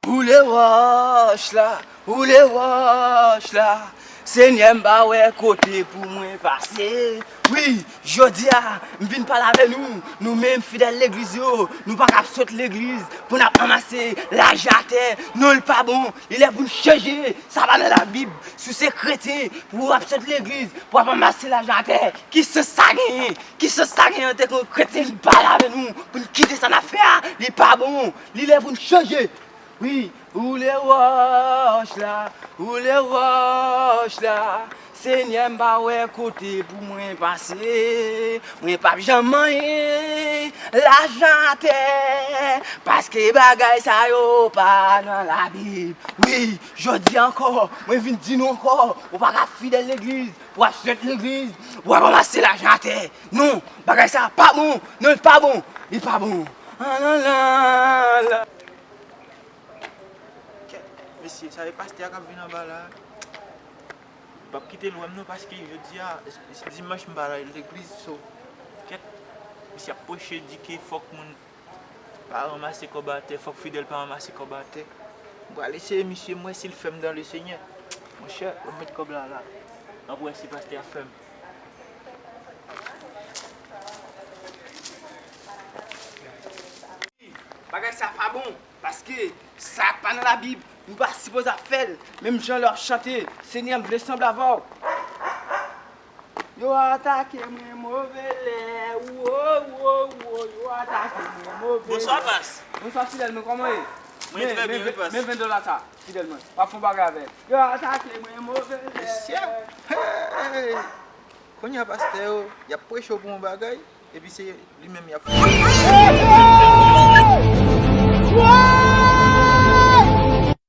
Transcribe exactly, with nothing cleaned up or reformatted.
Woule wòch la, woule wòch la. Senyè, m pa wè kote pou mwen pase. Wi, jodi a, m vin pale avè nou, nou menm fidèl legliz yo, nou pa ka ap sot legliz pou n ap ranmase lajan atè. Non, li pa bon, li lè pou n chanje. Sa pa nan Labib. Si w se kretyen, pou w ap sot legliz, pou w ap ranmase lajan atè, ki sans sa genyen? Ki sans sa genyen antanke yon kretyen? Li pale avè nou pou n kite sa n ap fè a. Li pa bon. Li lè pou n chanje. Wi, woule wòch la, woule wòch la. Senyè, m pa wè kote pou mwen pase. Mwen p ap janm manyen lajan atè, paske bagay sa yo pa nan Labib. Wi, jodi a ankò, mwen vin di nou ankò, ou pa ka fidèl legliz, w ap sot legliz, w ap ranmase lajan atè. Non, bagay sa pa bon. Non, li pa bon. Li pa bon. Ah, la, la, la. Kèt, mesye, sa e pastè a k ap vin anba la. M p ap kite l wè m non, paske jodi a, dimanch, m pa al legliz, so, kèt, misye ap preche, di ke fòk moun pa ranmase kòb atè, fòk fidèl pa ranmase kòb atè. M pral eseye misye, m wè si l fèm dan le Senyè. Monchè, ban m met kòb la la. M ap wè si pastè a fèm. Bagay sa pa bon, paske sa pa nan Labib, nou pa sipoze ap fè l. Menm jan lè w ap chante, Senyè, m vle sanble avè w. Yo atake mwen move lè, wo, wo, wo, yo atake mwen move lè. Bonswa, Pas. Bonswa, fidèl mwen, kòman w ye? Mwen trè byen, wi, Pas. Men ven dola sa, fidèl mwen. W ap fè yon bagay avè l. Yo atake mwen move lè. Mesye. Hey! Kounye a, pastè yo, y ap preche w pou yon bagay, epi se li menm y ap fè.